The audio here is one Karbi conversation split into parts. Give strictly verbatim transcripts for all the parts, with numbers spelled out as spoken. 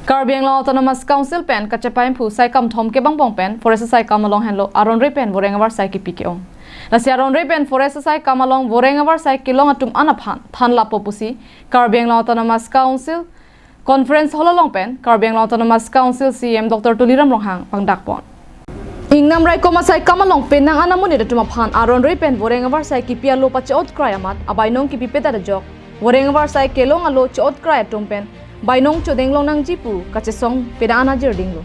Karbi Anglong Autonomous Council pen kachepaiphu saikam thom kebang bong pen Forest saikam along henlo aron re pen voreng avarsai kipi ke-ong. Lasi aron re pen Forest saikam along voreng avarsai kelong atum an aphan thanlappo pusi Karbi Anglong Autonomous Council Conference Hall along pen Karbi Anglong Autonomous Council C E M Doctor Tuliram Ronghang pangdakpon. Ingnam raikom asaikam along penang an amonit atum aphan aron re pen voreng avarsai kipi alo pache-ot krai amat abainong kipi pedat ajok voreng avarsai kelong alo che-ot krai atum pen bainong chodeng long nangji pu kachesong penang an ajir dinglo.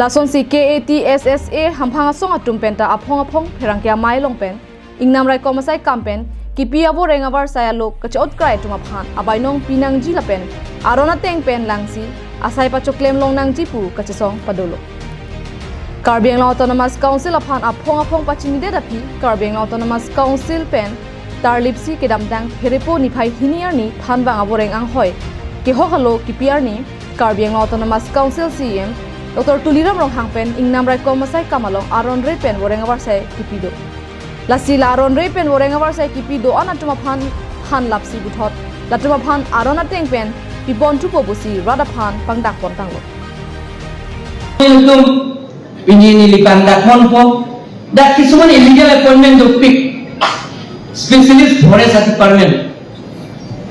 Lasonsi K A T S S A hamphang asong atum penta aphong aphong pherangke amei along pen ingnam raikom asaikam pen kipi avoreng avarsai alo kache-ot krai atum aphan abainong pi nangji lapen aron ateng pen langsi asai pachoklem long nangji pu kachesong padolo. Karbi Anglong Autonomous Council aphan aphong aphong pachinidet aphi Karbi Anglong Autonomous Council pen tarlipsi kedamtang Pherepo niphai hini arni thanbang avoreng anghoi kehok alo kipi arni Karbi Anglong Autonomous Council C E M Doctor Tuliram Ronghang pen ingnam raikom asaikam along aron re pen voreng avarsai kipi do. Lasi la aron re pen voreng avarsai kipi do-an atum aphan thanlapsi puthot latum aphan aron ateng pen pipon thupo pusi rat aphan pangdakpon tanglo. Itum pini neli pangdakponpo, dak kisuman illegal appointment dopik, specialist forest department.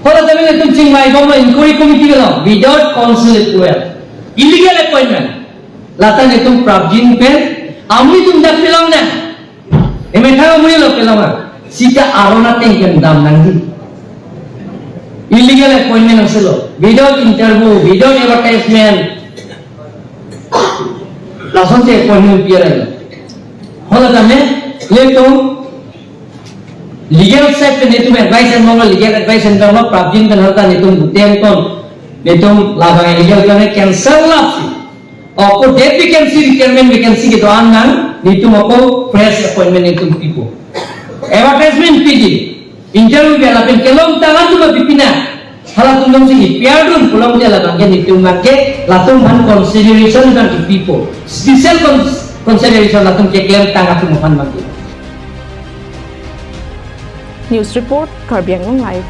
Hala tame itum chingvai bomlo inquiry committee lo without council approval. Illegal appointment. Lata netum prapjin pen amonit atum dak pelong na. Emethang amonit lo pelong na. Sita aron ateng pen dam nangji. Illegal appointment asilo. Without interview, without advertisement. Lasonsi appointment piara. Hala tame netum legal side pen netum advice enlo, legal advice enlo, prapjin pen hala ta netum buten kon netum labang illegal pen cancel lapsi. Ako date vacancy, requirement vacancy kedo-an nang, netum ako fresh appointment netum pipo. Advertisement piji, interview pi lapen kelongtang atum pipi na. Halatum dongsi kipiar dun pulote labangke netum bangke latum aphan consideration bang kipipo. Special cons- consideration latum keklemtang atum aphan bangke. News report, Karbi Anglong Live.